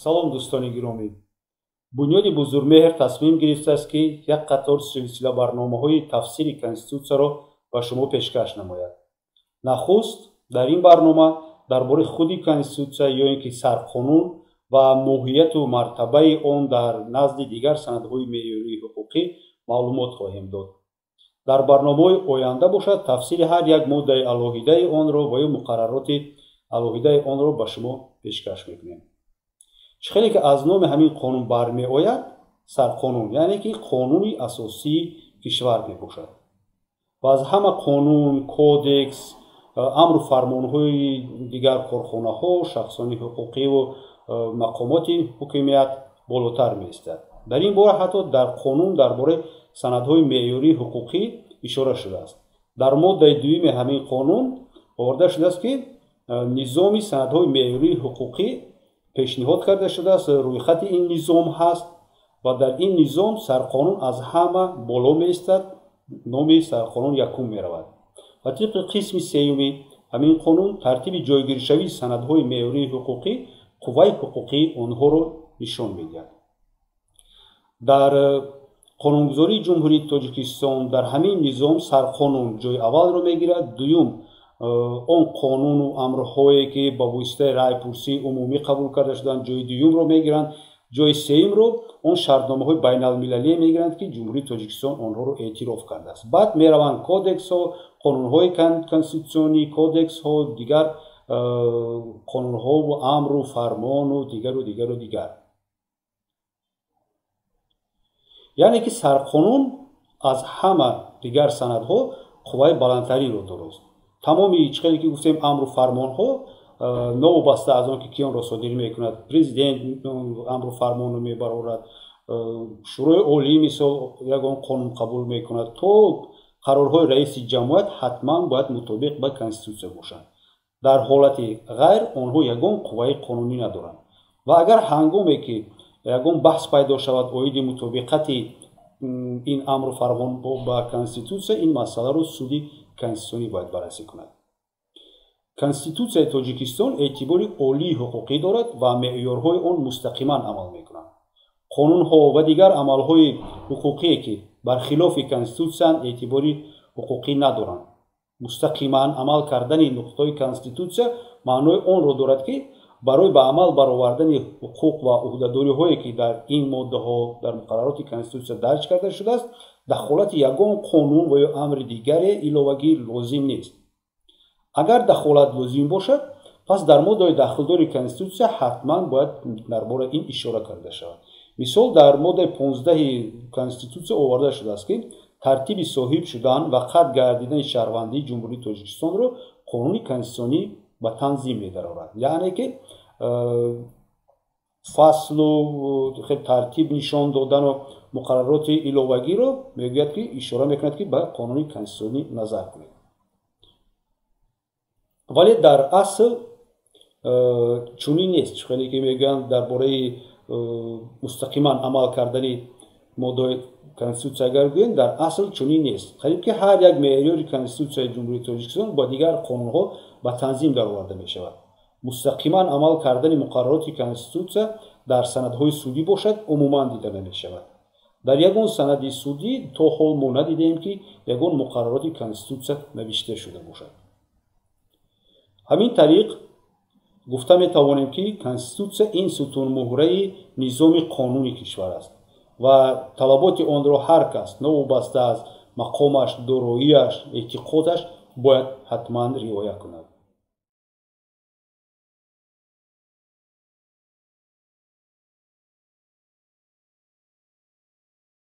Салом, дӯстони гиромӣ. Бунёди Бузургмеҳр тасмим гирифтааст, ки як қатор силсила барномаҳои тафсири Конститутсияро ба шумо пешкаш намояд. Нахуст дар ин барнома дар бораи худи Конститутсия ё ин ки сарқонун ва моҳияту мартабаи он дар назди дигар санадҳои меъёрии ҳуқуқӣ маълумот хоҳем дод. Дар барномаҳои оянда бошад, тафсири ҳар як моддаи алоҳидаи онро ва ё муқаррароти алоҳидаи онро ба шумо пешкаш мекунем. Чӣ хеле ки аз номи ҳамин қонун бармеояд, сарқонун, яъне ки қонуни асосии кишвар мебошад ва аз ҳама қонун, кодекс, амру фармонҳои дигар корхонаҳо, шахсони ҳуқуқиву мақомоти ҳукумият болотар меистад. Дар ин бора ҳатто дар қонун дар бораи санадҳои меъёрии ҳуқуқӣ ишора шудааст. Дар моддаи дуюми ҳамин қонун оварда шудааст, ки низоми санадҳои меъёрии ҳуқуқӣ пешниҳод карда шудааст, рӯйхати ин низом ҳаст ва дар ин низом сарқонун аз ҳама боло меистад, номи сарқонун якум меравад. Ва тибқи қисми сеюми ҳамин қонун тартиби ҷойгиршавии санадҳои меъёрии ҳуқуқӣ қувваи ҳуқуқии онҳоро нишон медиҳад. Дар қонунгузории Ҷумҳурии Тоҷикистон дар ҳамин низом сарқонун ҷои аввалро мегирад, дуюм он қонуну амрҳое, ки ба воситаи раъйпурсии умумӣ қабул карда шуданд, ҷои дуюмро мегиранд, ҷои сеюмро он шартномаҳои байналмилалие мегиранд, ки Ҷумҳурии Тоҷикистон онҳоро эътироф кардааст. Баъд мераванд кодексҳо, қонунҳои конститутсионӣ, кодексҳо, дигар қонунҳову амру фармону дигару дигару дигар. Яъне ки сарқонун аз ҳама дигар санадҳо қувваи баландтаринро дорост. Тамоми чӣ хеле ки гуфтем, амру фармонҳо, новобаста аз он ки ки онро содир мекунад, президент амру фармонро мебарорад, Шӯрои Олӣ мисол ягон қонун қабул мекунад, то қарорҳои раиси ҷамоат ҳатман бояд мутобиқ ба Конститутсия бошанд. Дар ҳолати ғайр онҳо ягон қувваи қонунӣ надоранд. Ва агар ҳангоме ки ягон баҳс пайдо шавад оиди мутобиқати ин амру фармон ба Конститутсия, ин масъаларо суди конститутсионӣ бояд баррасӣ кунад. Конститутсияи Тоҷикистон эътибори олии ҳуқуқӣ дорад ва меъёрҳои он мустақиман амал мекунанд. Қонунҳо ва дигар амалҳои ҳуқуқие, ки бар хилофи Конститутсияанд, эътибори ҳуқуқӣ надоранд. Мустақиман амал кардани нуқтаҳои Конститутсия маънои онро дорад, ки барои ба амал баровардани ҳуқуқ ва ӯҳдадориҳое, ки дар ин моддаҳо дар муқаррароти Конститутсия дарҷ карда шудааст, дахолати ягон қонун ва ё амри дигаре иловагӣ лозим нест. Агар дахолат лозим бошад, пас дар моддаҳои дахлдори Конститутсия ҳатман бояд дар бораи ин ишора карда шавад. Мисол, дар моддаи 15 Конститутсия оварда шудааст, ки тартиби соҳиб шудан ва қатъ гардидани шаҳрвандии Ҷумҳурии Тоҷикистонро қонуни конститутсионӣ ба танзим медарорад. Яъне ки фаслу тартиб нишон додану муқаррароти иловагиро мегӯяд, ки ишора мекунад, ки ба қонуни конститутсионӣ назар кунед. Вале дар асл чунин нест. Чӣ хеле ки мегӯянд, дар бораи мустақиман амал кардани моддаҳои Конститутсия агар гӯем, дар асл чунин нест. Қариб ки ҳар як меъёри Конститутсияи Ҷумҳурии Тоҷикистон бо дигар қонунҳо ба танзим дароварда мешавад. Мустақиман амал кардани муқаррароти Конститутсия дар санадҳои судӣ бошад, умуман дида намешавад. Дар ягон санади судӣ то ҳол мо надидаем, ки ягон муқаррароти Конститутсия навишта шуда бошад. Ҳамин тариқ гуфта метавонем, ки Конститутсия ин сутунмуҳраи низоми қонуни кишвар аст ва талаботи онро ҳар кас новобаста аз мақомаш, дороияш, эътиқодаш бояд ҳатман риоя кунад.